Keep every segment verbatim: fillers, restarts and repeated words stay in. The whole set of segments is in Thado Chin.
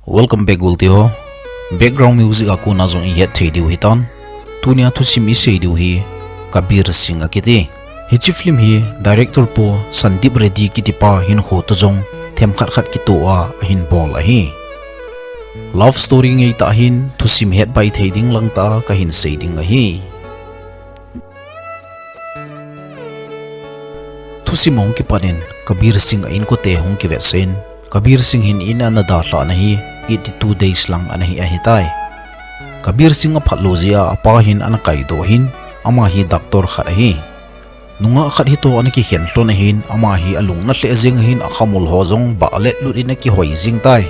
Welcome back, Gulti ho. Background music a kona jong ihet thei diu hitan. Tunia thusim isei diu hi Kabir Singh akiti. Hiche film hi director pu Sandeep Reddy kitipa hinkho toh jong themkhat khat kitoh a ahin bol ahi. Love story ngeitah hin thusim het bai thei ding langtah a kahin sei ding ahi. Thusim ahung kipat in Kabir Singh a inkote hung kivetsah in, Kabir Singh hin in ana dalhah na hi eighty two days lang ana hi ahitai. Kabir Singh aphat lou jeh a apa hin ana kaidoh ahin, ama hi doctor khat ahi. Nungah khat hitoh ana kikhen lhon ahin, ama hi alung na lheh jeng ahin, akhamul ho jong bah le lut in akihoi jeng tai.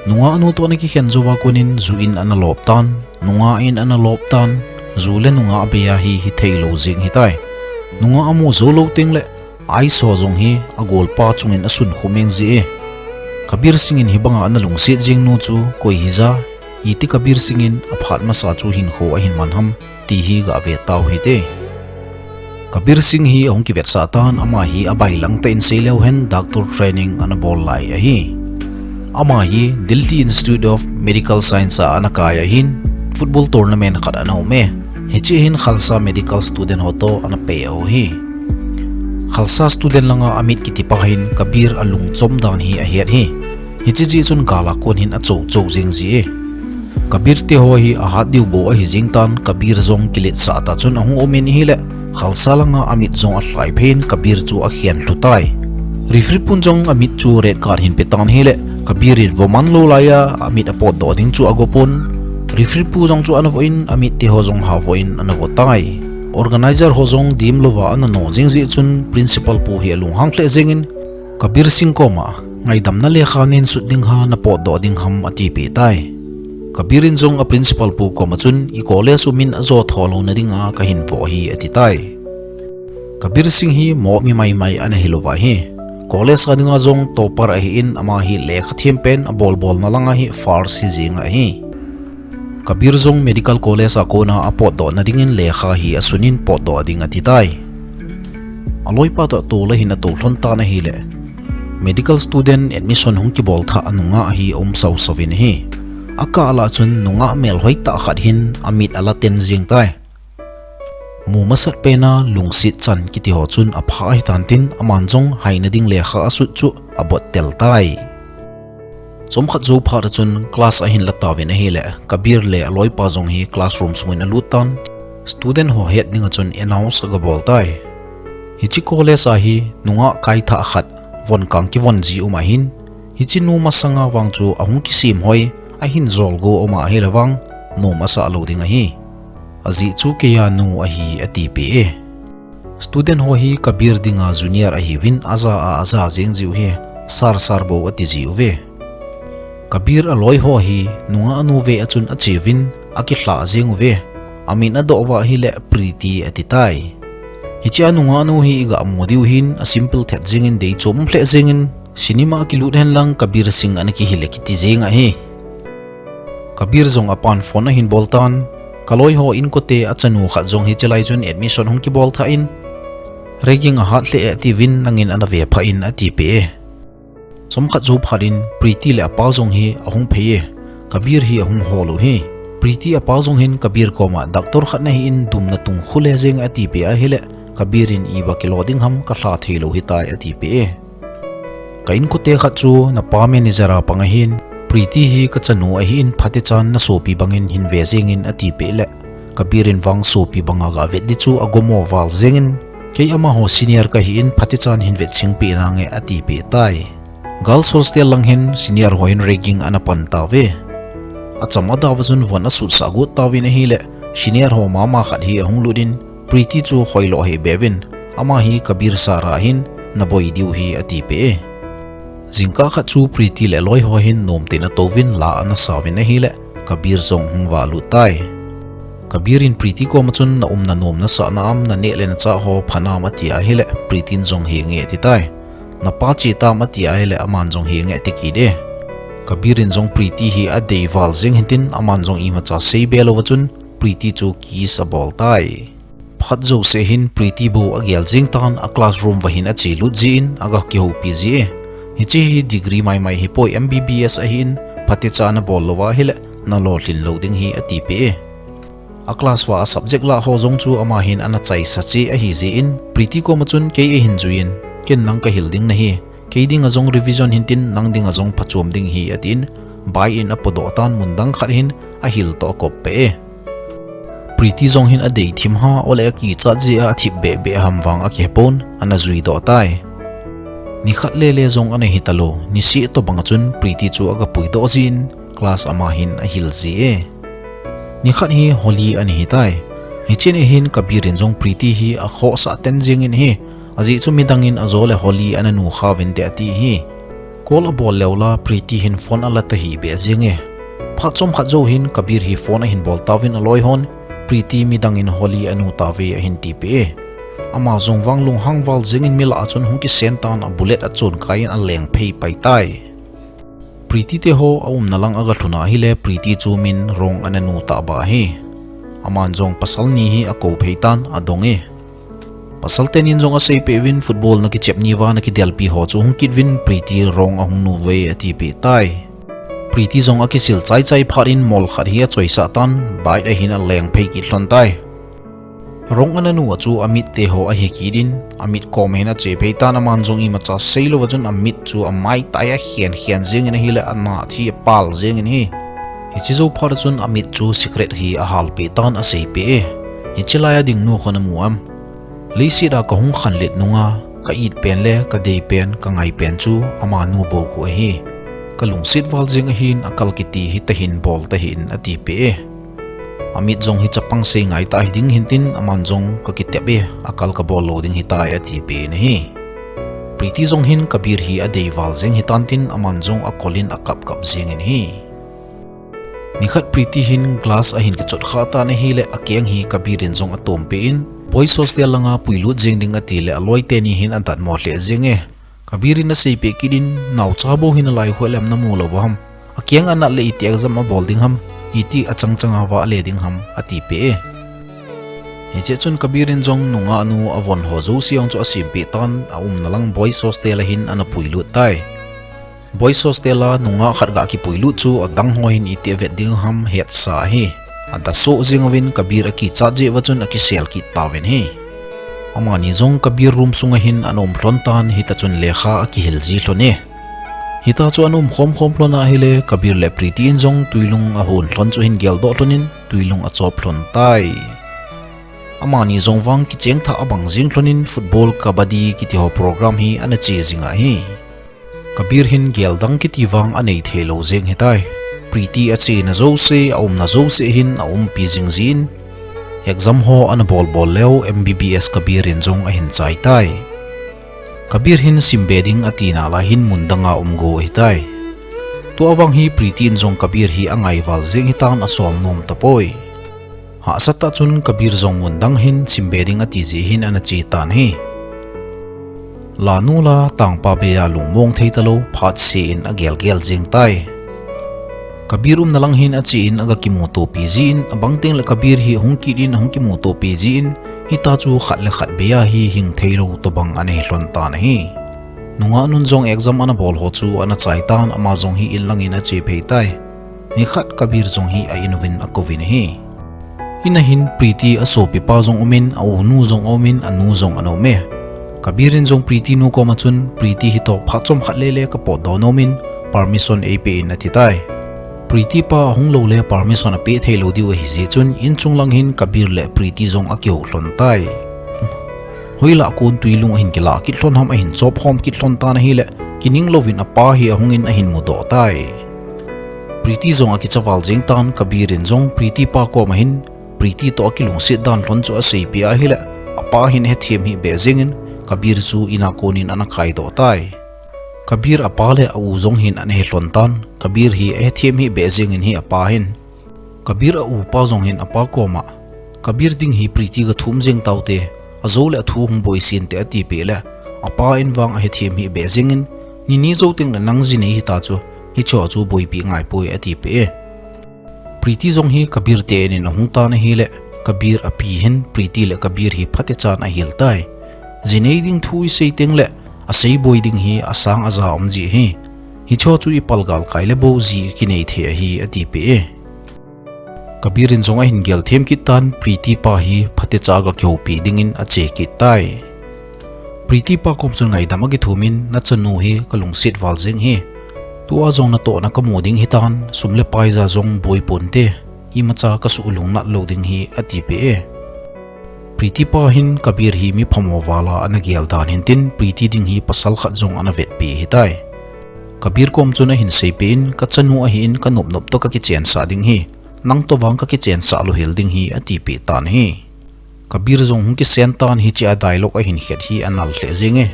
Nungah nu toh ana kikhen jouva konin ju in ana lop tan, nungah in ana lop tan, ju le nungah bei a hi hithei lou jeng hitai. Nungah amu jou lou teng le, ice ho jong hi agolpa chungin asun khum eng jeh e. Kabir Singh in hibanga ana lungset jeng nu chu koi hija, iti Kabir Singh in aphat masa chu hinkho ahin man ham, ti hi gave tau hite. Kabir Singh hi ahung kivetsah tan, ama hi abai langtah in sei leu hen doctor training ana bol lai ahi. Ama hi Delhi Institute of Medical Science a ana kai ahin, football tournament khat ana um e. Hiche hin Khalsa medical student ho toh ana pei u hi. Khalsa student langa Amit kitipa hin Kabir alungchom dan hi ahet hi. Hiche jeh chun gal a kon hin achou chou jeng ji e. Kabir te ho hi ahat diu bou ahi jeng tan, Kabir jong kiletsah tah chun ahung um in ahile, Khalsa langa Amit jong alhai phei in Kabir chu akhen lhu tai. Referee pun jong Amit chu red card hin pe tan ahile, Kabir in vo man lou laiya Amit apotdoh ding chu ago pon. Referee pu jong chu ana vo in, Amit te ho jong ha vo in ana vo tai. Organizer ho jong dim louva ana no jeng jeh chun principal pu hi alunghang lheh jeng in, Kabir Singh koma, ngaidamna lekha neisut ding ham, napotdoh ding ham, atipeh tai. Kabir in jong a principal pu koma chun, i college u min ajo tho louna dinga kahin vo ahi, ati tai. Kabir Singh hi momi maimai ana hilouva ahi. College a dinga jong topper ahin, ama hi lekha them pen abol bolna langa hi first hi jeng ahi. Kabir jong medical college a kona apotdohna dingin lekha hi asun in potdoh ding ati tai. Aloipa toh tol ahin ato lhon tan ahile, medical student admission hung kibol thah anunga hi aum sausau vin ahi. Akah lah chun nungah melhoi tah khat hin amit ala ten jeng tai. Mu masat pena lungset chan kiti ho chun apha ahitan tin, aman jong haina ding lekha asut chu abot tel tai. Chomkhat jou phat a chun class ahin la tauvin ahile, Kabir le aloipa jong hi classroom sungin alut tan, student ho het dinga chun announce aga bol tai. Hiche college a hi nungah kaithah khat von kang kivon ji um ahin, hiche nu masanga vang chu ahung kisem hoi, ahin jol go um ahile vang, nom asah lou ding ahi. Ajeh chu keiya nu ahi, atipeh e. Student ho hi Kabir dinga junior ahiuvin, aja a aja jeng jiu hi, sir sir bou ati jiuve. Kabir aloi ho hi nungah nu ve a chun acheuvin, akilhah jeng uve. Amin adoh uva ahile Preeti ati tai. Hiche a nungah nu hi iga mu diu hin, a simple thet jengin, deichom lheh jengin, cinema kilut hen lang Kabir Singh ana kihil e kiti jeng ahi. Kabir jong apan phone ahin bol tan, kaloi ho inkote achanu khat jong hiche lai chun admission hung kibol thah in, ragging ahat lheh e atiuvin, nangin ana ve phah in, atipeh e. Chomkhat jou phat in Preeti le apa jong hi ahung phei e, Kabir hi ahung hol u hi. Preeti apa jong hin Kabir koma doctor khat nahi in dumna tung khu le jeng atipeh ahile, Kabir in iva kilo ding ham kalha thei lou hitai atipeh e. Ka inkote khat chu napa manager a pang ahin, Preeti hi kachanu ahin, phatechan nasopi bangin hin ve jengin atipeh le, Kabir in vang sopi banga ga vet di chu agomo val jengin, kei amaho senior kahin, phatechan hin vetching peh nange atipeh tai. Girls hostel lang hin senior ho hin ragging ana pan tauve. Acham adauva chun von asutsah got tauvin ahile, senior ho mama khat hi ahung lut in, Preeti chu hoilo hih beuvin, ama hi Kabir sir ahin, naboi diu hi atipeh e. Jingkah khat chu Preeti le aloi ho hin nomtah in atouvin la ana sauvin ahile, Kabir jong hung valut tai. Kabir in Preeti koma chun, naumna nom nasah na am, naneh le nachah ho pha nam ati ahile, Preeti in jong henge ati tai. Napa che tam ati ahile, aman jong henge ati kit e. Kabir in jong Preeti hi adei val jeng hitin, aman jong imacha seibe louva chun Preeti chu kiss abol tai. Phat jouse hin Preeti bou agel jeng tan, a classroom va hin achelut jin, aga kihoupi ji e. Hiche hi degree maimai hipoi, M B B S ahin, Phatecha nabol louva ahile, nalolhin lou ding ahi atipeh e. A class uva a subject lah ho jong chu ama hin ana chaisa cheh ahi jeh in, Preeti koma chun kei ahin juiyin, ken nang kahil ding nahi. Kei dinga jong revision hintin, nang dinga jong phachom ding ahi atin, bike in apodoh tan mun dang khat hin ahil toh akop peh e. Preeti jong hin adei thim ham, ole akichat jeh a athip behbeh ham vang akihepon, ana juidoh tai. Nikhat lele jong ana hitalou, niseh tobanga chun Preeti chu agapuidoh jin, class ama hin ahil ji e. Nikhat hi Holi ana hitai. Hiche ni hin Kabir in jong Preeti hi akhohsah ten jengin ahi. Ajeh chu midang in ajo le Holi ana nu khauvinte ati ahi. Call abol leu la Preeti hin phone ala tahih beh jeng e. Phat chomkhat jou hin Kabir hi phone ahin bol tauvin aloi hon Preeti midang in Holi anu tauve ahin tipeh e. Ama jong vang lunghang val jengin mi lah a chun hung kisen tan a bullet achonkai in alengphei pai tai. Preeti teho aumna lang agalhun ahile Preeti chu min Rong ana nu tah bah ahi. Aman jong pasal ni hi akou phei tan adong e. Pasal tenin jong aseipeh uvin football nakichep ni uva nakidelpi ho chu hung kit uvin Preeti Rong ahung nu uve atipeh tai. Preeti jong akisil chaichai phat in mol khat hi achoisah tan bike ahin alengphei kit lhon tai. Rong ana nu a chu amit teho ahi kit in, amit kom hin ache phei tan aman jong imacha seilouva chun amit chu amaitai a khenkhen jengin ahile ana thi apal jengin ahi. Hiche jou phat a chun amit chu cigarette hi ahalpeh tan aseipeh e. Hiche lai a ding nu kho namu am? Leiset a kahung khanlet nunga, ka it pen le kadei pen, kangai pen chu amanu bou khu ahi. Kalungset val jeng ahin akal kiti hitahin bol tahih in atipeh e. Amit jong hi chapang sei ngaitah hiding hintin aman jong kakitep e, akal kabol lou ding ahitai atipeh in ahi. Preeti jong hin Kabir hi adei val jeng hitan tin aman jong akol in akapkap jengin ahi. Nikhat Preeti hin class ahin kichot khah tan ahile akeng hi Kabir in jong atompeh in, boys hostel langa puilut jeng ding atile aloi teni hin adatmo lheh jeng e. Kabir in aseipeh kit in, naocha bou hin alai hoi lem namu lou ham? Akeng anat le iti exam abol ding ham? Iti achang changa vale ding ham? Atipeh e. Hiche chun Kabir in jong nungah nu avon ho jouse jong chu asempeh tan aumna lang boys hostel a hin ana puilut tai. Boys hostel a nungah khat ga kipuilut chu adang ho hin iti avet ding ham hetsa ahi. Adatsoh jeng uvin Kabir akichat jeh uva chun akisel kit tauvin ahi. Amani jong Kabir room sunga hin ana um lhon tan hita chun lekha akihil ji lhon e. Hita chu ana um khomkhom lhon ahile Kabir le Preeti in jong twilung ahon lhon chu hin geldoh lhon in twilung achop lhon tai. Amani jong vang kichengthah abang jeng lhon in football, kabaddi kiti ho program hi ana che jing ahi. Kabir hin geldang kiti vang anei theilou jeng ahitai. Preeti achena jouse, aumna jouse hin aumpi jing jin, exam ho ana bolbol leu MBBS Kabir in jong ahin chai tai. Kabir hin simbe ding atina lai hin mun danga um go ahitai. Tua vang hi Preeti in jong Kabir hi angaival jeng hitan asol nom tapoi. Hahsatah chun Kabir jong mun dang hin simbe ding ati jeh hin ana che tan ahi. Lanu la tangpa beiya lungmong thei talou phatse in agelgel jeng tai. Kabir umna lang hin ache in aga kimutopi jin, abang tengle Kabir hi ahung kit in ahung kimutopi jin, hita chu khat le khat beiya hi hing theilou tobang ana hilhon tan ahi. Nungah nun jong exam ana bol ho chu ana chai tan ama jong hi in langin ache phei tai. Nikhat Kabir jong hi a in uvin akouvin ahi. In a hin Preeti asopipa jong umin, a-unu jong aumin, anu jong ana um e. Kabir in jong Preeti nu koma chun, Preeti hitoh phat chomkhat lele kapotdoh nom in, permission eipeh in ati tai. Preeti pa ahung lou le permission apeh theilou diu ahi jeh chun, inchung lang hin Kabir le Preeti jong akihou lhon tai. Hoilah kon twilung ahin kilah kit lhon ham ahin chop khom kit lhon tan ahile, kining louvin apa hi ahungin ahin mudoh tai. Preeti jong akicha val jeng tan Kabir in jong Preeti pa koma hin, Preeti toh akilungset dan lhon chu aseipeh ahile, apa hin ahethem hih beh jengin Kabir chu in a konin ana kaidoh tai. Kabir apa le a-u jong hin ana he lhon tan, Kabir hi ahethem hih beh jengin hi apa hin. Kabir a-upa jong hin apa koma, Kabir ding hi Preeti gathum jeng taute, ajou le athu hung boisen te atipeh le, apa in vang ahethem hih beh jengin, nini jou tengle nang jinei hita chu, hicheho chu boipi ngaipoi atipeh e. Preeti jong hi Kabir te in in ahung tan ahile, Kabir api hin Preeti le Kabir hi phatechan ahil tai. Jinei ding thu isei tengle, asei boi ding hi asang aja um ji ahi. Hicho chu i palgal kai le bou ji kinei thei ahi, a ti peh e. Kabir in jong a hin gel them kit tan, Preeti pa hi phatecha ga kihoupi dingin a che kit tai. Preeti pa kom chun ngaidam a kithum in, na chanu hi ka lungset val jeng hi. Tua jong na tohna ka mu ding hitan, sum le pai ja jong boi ponte, imacha ka suh lungnat lou ding hi, a ti peh e. Preeti pa hin Kabir hi mi phamo vala ana gel dan hin tin, Preeti ding hi pasal khat jong ana vetpi hitai. Kabir kom chun a hin seipeh in, ka chanu ahi in ka nop nop toh ka kichensah ding hi. Nang toh vang ka kichensah lou hel ding hi, a ti peh tan hi. Kabir jong hung kisen tan, hiche a dialogue a hin khet hi a nal lheh jeng e.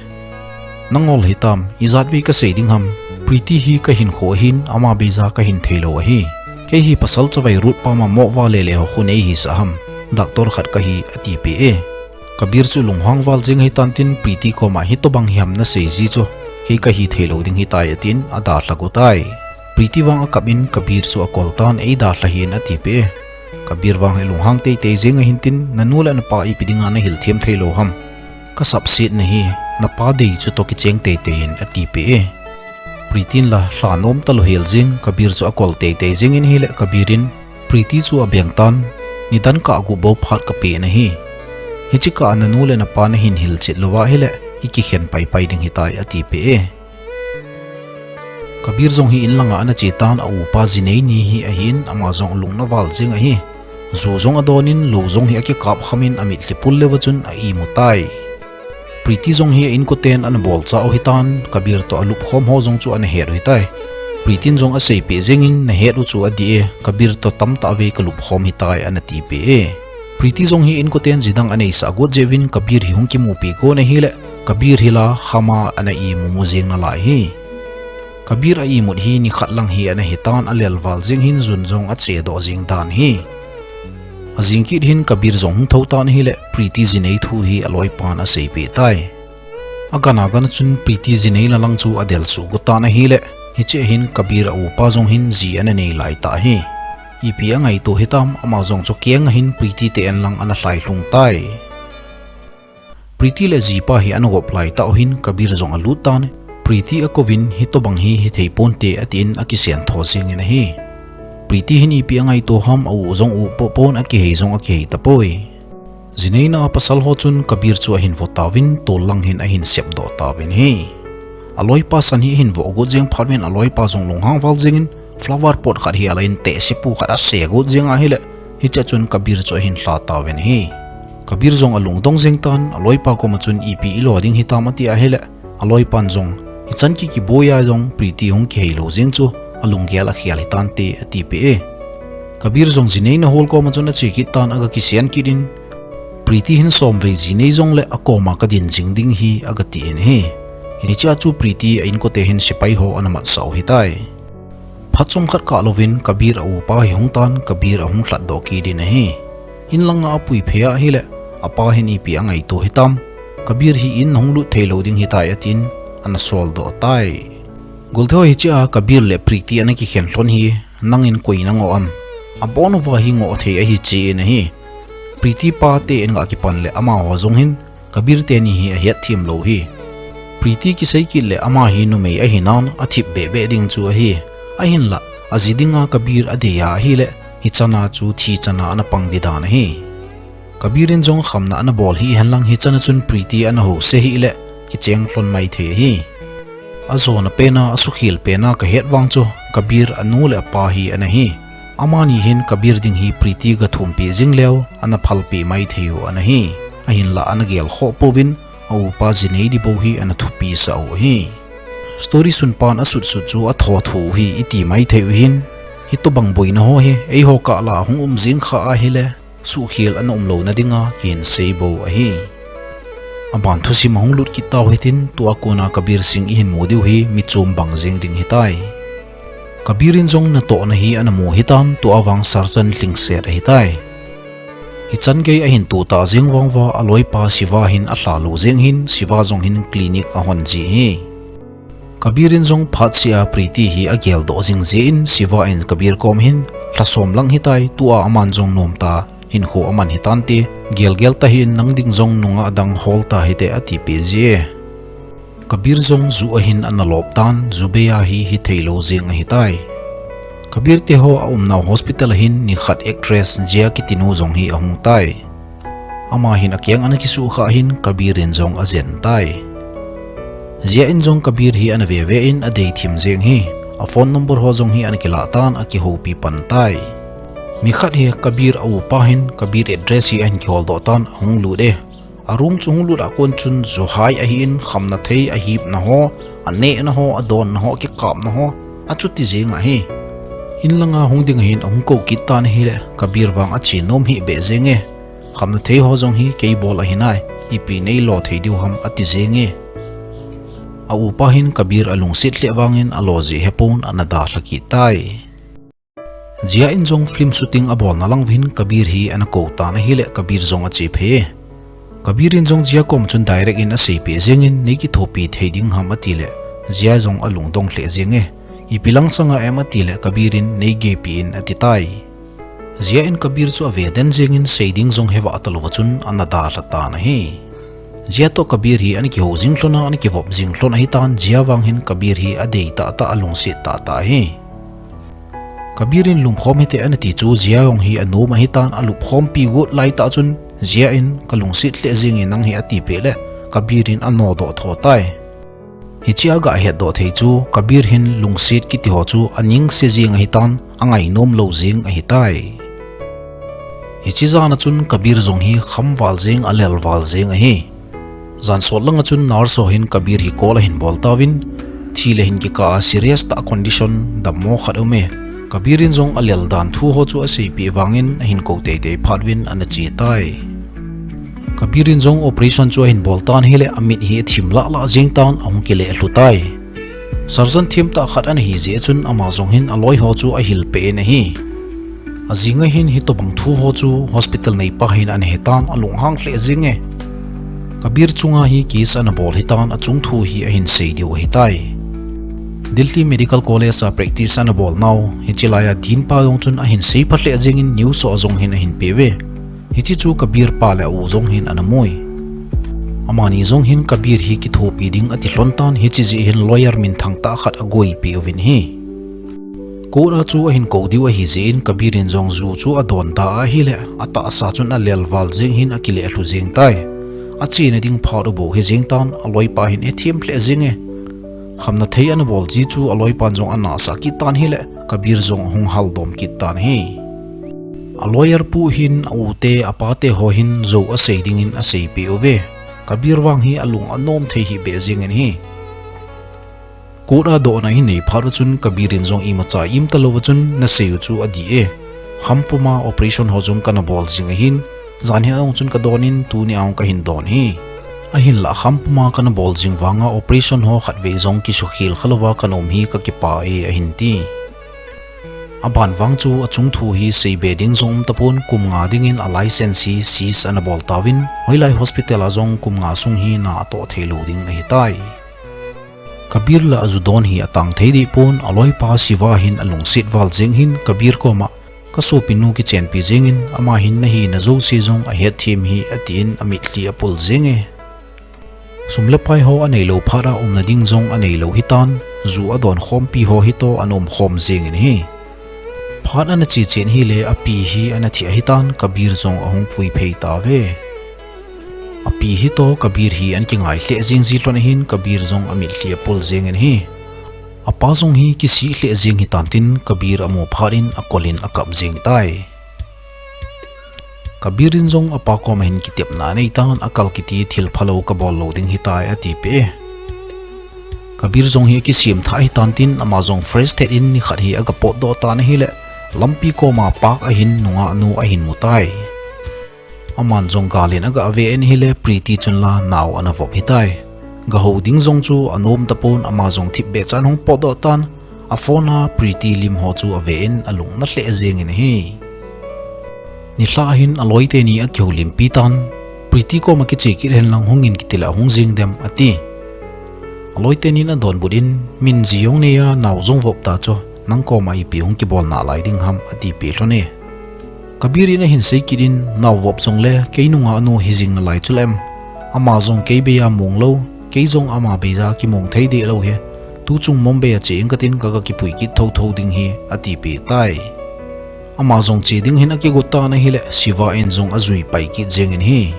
Nangol hitam, ijat vei ka sei ding ham. Preeti hi ka hinkho ahin, ama beija ka hin thei lou ahi. Kei hi pasal chavai rut pa ma mo va le le ho khu nei hi sa ham. Doctor khat ka hi, a ti peh e. Kabir chu lunghang val jeng hitan tin, Preeti koma hitobang hi ham na sei ji chu, kei ka hi thei lou ding hitai, a tin a dalha got tai. Preeti vang a kap in Kabir chu a kol tan, ei dalha hih in, a ti peh e. Kabir vang hi lunghang teitei jeng ahin tin, na nu le na pa ipi dinga na hil them thei lou ham. Ka sapset na hi, na pa dei chu toh kicheng teitei in, a ti peh e. Preeti in la lha nom ta lou hel jeng, Kabir chu a kol teitei jeng in ahile Kabir in Preeti chu a beng tan, nidan kah gup bou phat ka pe na hi. Hiche kah a na nu le na pa na hin hilchet lou va ahile, i kikhen paipai ding hitai, a ti peh e. Kabir jong hi in langa ana che tan, a upa Jinei ni hi ahin, ama jong lung na val jeng ahi. Ju jong a don in, lou jong hi a kikap kham in, a mitlhi pul leuva chun a imu tai. Preeti jong hi a inkoten ana bolcha u hitan, Kabir toh a lupkhom ho jong chu ana het u hitai. Preeti in jong a seipeh jeng in, na het u chu a dih e, Kabir toh tamtah vei ka lupkhom hitai, ana ti peh e. Preeti jong hi inkoten jidang a neisah got jeh uvin Kabir hi hung kimupi got ahile, Kabir hi la khama ana imu mu jeng nalai hi. Kabir a imut hi nikhat lang hi ana hitan, a lel val jeng hin jun jong a chedoh jeng dan hi. A jing kit hin Kabir jong hung thou tan ahile, Preeti Jinei thu hi a loipan a seipeh tai. A gan a gan a chun Preeti Jinei na lang chu a del suh got tan ahile, hiche hin Kabir a upa jong hin ji ana nei lai ta hi. Ipi a ngaito hitam, ama jong chu keng a hin Preeti te en lang ana lhai lhung tai. Preeti le jipa hi ana gop lai tah u hin Kabir jong a lut tan, Preeti a kouvin hitobang hi hithei ponte, a tin a kisen tho jeng in ahi. Preeti hin ipi a ngaito ham, a u jong u poh pon, a kihei jong a kihei tapoi. Jinei na a pasal ho chun Kabir chu a hin vo tauvin, tol lang hin a hin sepdoh tauvin ahi. A loipa san hi a hin vo got jeng phat uvin a loipa jong lunghang val jeng in, flower pot khat hi a la in tehse pu khat a se got jeng ahile, hiche a chun Kabir chu a hin lha tauvin ahi. Kabir jong a lungdong jeng tan, a loipa koma chun ipi i lo ding hitam a ti ahile, a loipan jong, hichan kiki boi a jong Preeti hung kihei lou jeng chu, a lunggel a khel hitante a ti peh e. Kabir jong Jinei na hol koma chun a che kit tan a ga kisen kit in, Preeti hin som vei ji nei jongle a koma ka din jing ding hi a ga ti in ahi. Hiche a chu Preeti a inkote hin sepai ho ana matsah u hitai. Phat chomkhat kah louvin Kabir a upa hi hung tan, Kabir a hung lhatdoh kit in ahi. In langa a pui phei ahile, a pa hin ipi a ngaito hitam. Kabir hi in na hung lut thei lou ding hitai a tin, ana soldoh tai. Goltheo, hiche a Kabir le Preeti ana kikhen lhon hi, nangin koi na ngoh am? Abon uva hi ngoh thei ahi, che in ahi. Preeti pa te in ga kipan le amaho jong hin, Kabir teni hi a het them lou hi. Preeti kisei kit le ama hi numei ahi nan a thip beh beh ding chu ahi. Ahinla, a ji dinga Kabir a dei a ahile, hichan a chu thi chan a ana pang di dan ahi. Kabir in jong khamna ana bol hi hen lang hichan a chun Preeti ana ho se hile, kicheng lhon mai thei ahi. A jona pen a, a sukhel pen a ka het vang chu, Kabir a nu le a pa hi ana hi. Amani hin Kabir ding hi Preeti ga thumpi jing leu, ana phalpi mai thei u ana hi. Ahinla ana gel khoh pouvin, a upa Jinei di bou hi ana thupi sah u ahi. Story sunpan a sutsut chu a thothu u hi i ti mai thei u hin, hitobang boina ho hi, eiho kah la hung um jing kha ahile, suhkhel ana um louna dinga kihin sei bou ahi. Aban thusim a hung lut kit tau hitin, tua kona Kabir Singh i hin mu diu hi mi chom bang jeng ding hitai. Kabir in jong natohna hi ana mu hitan, tua vang Sarjan lhingset ahitai. Hichan gei a hin tu ta jeng vang uva, a loipa Shiva hin a lha lou jeng hin, Shiva jong hin clinic a hon ji hi. Kabir in jong phat seh a Preeti hi a geldoh jing jeh in, Shiva in Kabir kom hin, lha som lang hitai, tua aman jong nom ta, hinkho aman hitante, gelgel ta hih in, nang ding jong nungah dang hol ta hite, a ti peh ji e. Kabir jong ju a hin ana lop tan, ju bei a hi hithei lou jeng ahitai. Kabir teho a umnau hospital a hin nikhat actress Jia kitinu jong hi ahung tai. Ama hin akeng ana kisuh kha hin Kabir in jong ajen tai. Jia in jong Kabir hi ana veve in adei thim jeng hi. A phone number ho jong hi ana kilah tan akihoupi pan tai. Nikhat hi Kabir a upa hin Kabir address hi ahin kihol doh tan ahung lut e. A room chu hung lut a kon chun ju hai ahin khamna thei ahipna ho, anehna ho, adonna ho, akikapna ho, achuti jeng ahi. In langa hung ding ahin ahung kou kit tan ahile Kabir vang ache nom hih beh jeng e. Khamna thei ho jong hi kei bol ahi nai, ipi neilo thei diu ham ati jeng e. A upa hin Kabir alungset lheh vangin alo jeh hepon ana dalha kit tai. Jia in jong film shooting abolna lang uvin Kabir hi ana kou tan ahile Kabir jong ache phei e. Kabir in jong Jia kom chun direct in aseipeh jeng in nei kithopi thei ding ham atile Jia jong alungdong lheh jeng e. Ipi lang chang a em atile Kabir in nei geipi in ati tai. Jia in Kabir chu ave den jeng in sei ding jong hevah talou va chun ana dalha tan ahi. Jia toh Kabir hi ana kihou jing lhon a ana kivop jing lhon ahitan Jia vang hin Kabir hi adei tahtah alungset tahtah ahi. Kabir in lupkhom hite ana ti chu Jia jong hi anom ahitan alupkhompi got laitah chun Jia in kalungset lheh jeng e nang hi atipeh le Kabir in anodoh tho tai. Hiche a gahet doh thei chu Kabir hin lungset kiti ho chu aningse jeng ahitan angainom lou jeng ahitai. Hiche jan a chun Kabir jong hi khamval jeng alelval jeng ahi. Jan sot langa chun nurse ho hin Kabir hi call ahin bol tauvin, thi le hin kikah a serious tah condition dammo khat aume. Kabir in jong alel dan thu ho chu aseipeh vangin ahin kou teitei phat uvin ana che tai. Kabir in jong operation chu ahin bol tan ahile amit hi athim lahlah jeng tan ahung kile lhu tai. Surgeon themtah khat ana hi jeh chun ama jong hin aloi ho chu ahilpeh in ahi. Ajing a hin hitobang thu ho chu hospital neipa hin ana hetan alunghang lheh jeng e. Kabir chunga hi case ana bol hitan achung thu hi ahin sei diu ahitai. Delhi Medical College a practice ana bol nau hiche laiya dinpa jong chun ahin seipha lheh jeng in news ho jong hin ahin peuve. Hiche chu Kabir pa le a u jong hin ana mui. Amani jong hin Kabir hi kithopi ding ati lhon tan hiche jeh hin lawyer minthang tah khat agoipeh uvin ahi. Court a chu ahin kou diu ahi jeh in Kabir in jong ju chu adonda ahile atahsa chun alelval jeng hin akile lhu jeng tai. Achena ding phat u bou hi jeng tan aloipa hin hethem lheh jeng e. Khamna thei ana bol ji chu aloipan jong anahsah kit tan ahile Kabir jong ahung haldom kit tan ahi. A lawyer pu hin a u te apa te ho hin jou asei dingin aseipeh uve. Kabir vang hi alung anom thei hih beh jengin ahi. Court a dohna ahin nei phat uchun Kabir in jong imacha imta louva chun nasei u chu adih e. Khampuma operation ho jong kana bol jing ahin, janhi a jong chun kadon in tunia jong kahin don ahi. Ahinlah khampuma kana bol jing vanga operation ho khatvei jong kisukhel khalouva kana um hi kakipah e ahin ti. Aban vang chu achung thu hi seibe ding jong umtapon kum nga dingin a license hi seize ana bol tauvin, hoilai hospital a jong kum nga sung hi na atoh theilou ding ahitai. Kabir lah a ju don hi atang thei dehpon, aloipa Shiva hin alungset val jeng hin Kabir koma kasopinu kichenpi jengin, ama hin nahina jouse jong ahetthem hi atin amitlhi apul jenge. Sum le pai ho aneilou phat a umna ding jong aneilou hitan, ju adon khompi ho hitoh ana umkhom jengin ahi. Phat ana chechen hile api hi ana thi ahitan, Kabir jong ahung puiphei tauve. Api hitoh Kabir hi ana kingai lheh jeng ji lhon ahin, Kabir jong amitlhi apul jengin ahi. Apa jong hi kisih lheh jeng hitan tin, Kabir amu phat in akolin akap jeng tai. Kabir in jong apa koma hin kitepna aneitan, akal kiti thil phalou kabol lou ding ahitai atipeh e. Kabir jong hi akisem thah hitan tin, ama jong fresh thet in nikhat hi agapotdoh tan ahile, lampi koma park a hin nungah nu ahin mutai. Aman jong galin agave in ahile, Preeti chunla nao ana vop hitai. Gahou ding jong chu anom tapon, ama jong thipbeh chan hung potdoh tan, aphone a Preeti lim ho chu ave in alungna lheh jengin ahi. Nilhah hin aloiteni akihoulimpi tan, Preeti koma kiche kit henlang hungin kitile hung jeng dem ati. Aloitenin adonbut in, min ji jong neiya nao jong vop ta chu, nang koma ipi hung kibol nalai ding ham atipeh lhon e. Kabir in ahin sei kit in, nao vop jongle kei nungah nu hijing nalai chuleh em, ama jong kei beiya mong lou, Kei jong ama beija kimong thei deh lou hi. Tuchung Mumbai a che ing katin kaga kipui kit thotho ding hi, atipeh tai. Ama jong che ding hin akigot tan ahile, Shiva in jong ajui pai kit jeng in ahi.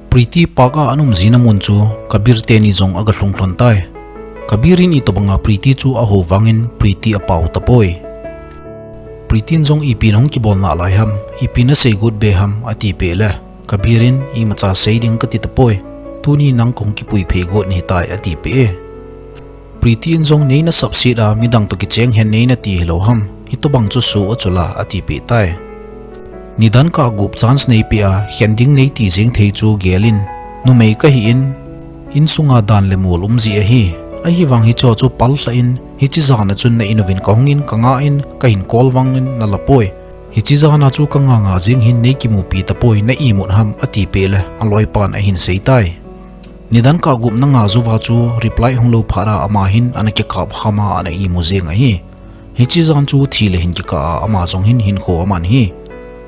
Preeti park a ana um jing na mun chu Kabir teni jong aga lhung lhon tai. Kabir in itobanga Preeti chu aho vangin Preeti apao tapoi. Preeti in jong ipi nahung kibol nalai ham, ipi nasei got be ham, atipeh le, Kabir in imacha sei ding kati tapoi. Tuni nang kahung kipui phei got nahitai, atipeh e. Preeti in jong nei nasapset a midang toh kicheng hen nei nati hilou ham. Hitobang chu soh a chu la, atipeh tai. Nidan kah gup chance neipeh a, khen ding neiti jeng thei chu gel in. Numei kahi in, insunga dan le mol um ji ahi. Ahivang hicho chu pal lhah in, hiche jan a chun na in uvin kahung in, kanga in, kahin call vangin nala poi. Hiche jan a chu kanga nga jeng hin nei kimupi tapoi, na imut ham, atipeh le, aloipan ahin sei tai. Nidan kah gup na nga jouva chu reply hung lou phat a ama hin ana kikap hama ana imu jeng ahi. Hiche jan chu thi le hin kikah a ama jong hin hinkho aman ahi.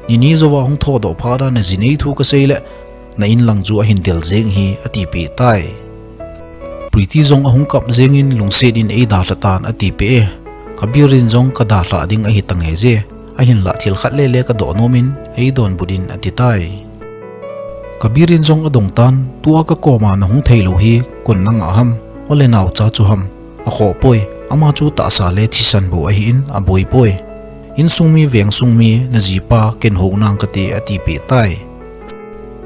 Nini jouva hung thodoh phat a naji nei thu kasei le, na in lang chu ahin del jeng ahi, atipeh tai. Preeti jong ahung kap jeng in lungset in eidalha tan, atipeh e. Kabir in jong kadalha ding ahi tange je. Ahinlah thil khat lele kadoh nom in eidonbut in ati tai. Kabir in jong adong tan, tua kakoma nahung thei lou hi, koin nanga ham, ole naocha chu ham, akhoh poi, ama chu tahsa le thisan bou ahin, aboi poi. Insung mi vengsung mi, najipa, ken hou nang kate, atipeh tai.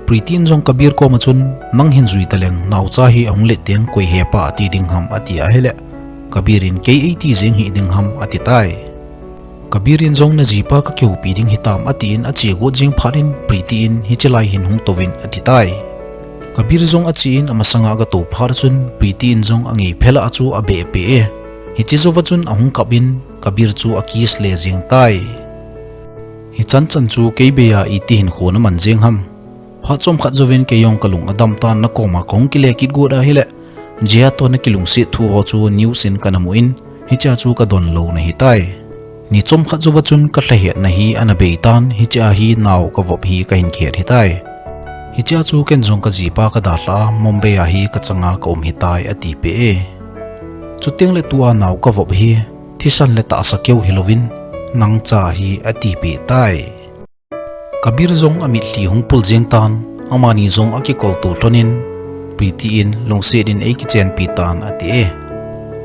Preeti in jong Kabir koma chun, nang hin jui taleng, naocha hi ahung let teng koi hepa ati ding ham, ati ahile, Kabir in kei eiti jeng hih ding ham, ati tai. Kabir in jong najipa kakihoupi ding hitam, atin ache got jeng phat in Preeti in hiche lai hin hung touvin ati tai. Kabir jong ache in amasanga aga tou phat chun Preeti in jong angei phel a chu abeh peh e. Hiche jouva chun ahung kap in Kabir chu akiss le jeng tai. Hichan chan chu kei beiya iti hinkho naman jeng ham. Phat chomkhat jouvin kei jong kalung adam tan, nakoma kahung kile kit got ahile, Jia toh nakilungset thu ho chu news in kana mu in, hichea chu kadon lou nahi tai. Ni chomkhat jouva chun kalhahetna hi ana bei tan, hichea hi nao kavop hi kahin kihet hitai. Hichea chu ken jong kajipa kadalha a, Mumbai a hi kachanga kaum hitai, atipeh e. Chuteng le tua nao kavop hi thisan le tahsa keu hilouvin, nang cha ahi, atipeh tai. Kabir jong amitlhi hung pul jeng tan, amani jong akikoltou lhonin, Preeti in lungset in eikichenpi tan, ati e.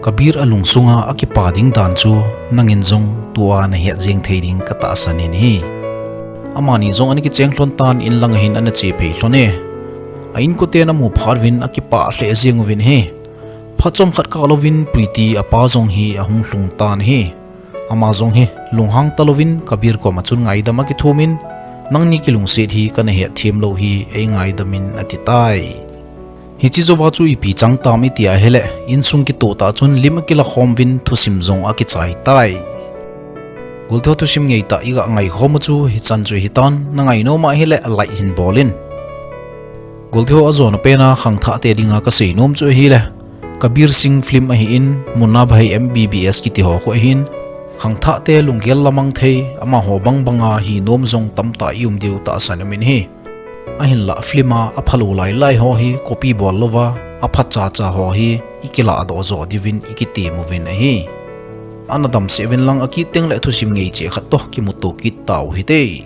Kabir alungsunga akipa ding dan chu nangin jong tua nahet jeng thei ding katahsan in ahi. Amani jong ana kicheng lhon tan, in langa hin ana che phei lhon e. A inkoten amu phat uvin akipah lheh jeng uvin ahi. Phat chomkhat kah louvin Preeti apa jong hi ahung lhung tan ahi. Ama jong hi lunghang talouvin Kabir koma chun ngaidam akithumin, nangni kilungset hi kana hetthem lou hi eingaidam in, ati tai. Hiche jouva chu ipi chang tam iti ahile, insung kitoh tah chun lim akilakhom uvin thusim jong akichai tai. Golteho, thusim ngeitah iga ngaikhom u chu hichan chu hitan, nangainom ahile like hin bol in. Golteho, ajona pena khangthahte dinga kaseinom chu ahile, Kabir Singh film ahin, Munna Bhai M B B S kiti ho khu ahin, khangthahte lunggel lamang thei, amaho bangbanga hinom jong tamtah ium diu tahsan umin ahi. Ahinlah film a aphalou lailai ho hi copy bol louva, apha chacha ho hi ikilahdoh joh diuvin ikitem uvin ahi. Ana damsah uvin lang, akit tengle thusim ngei cheh khat toh kimuto kit tau hite.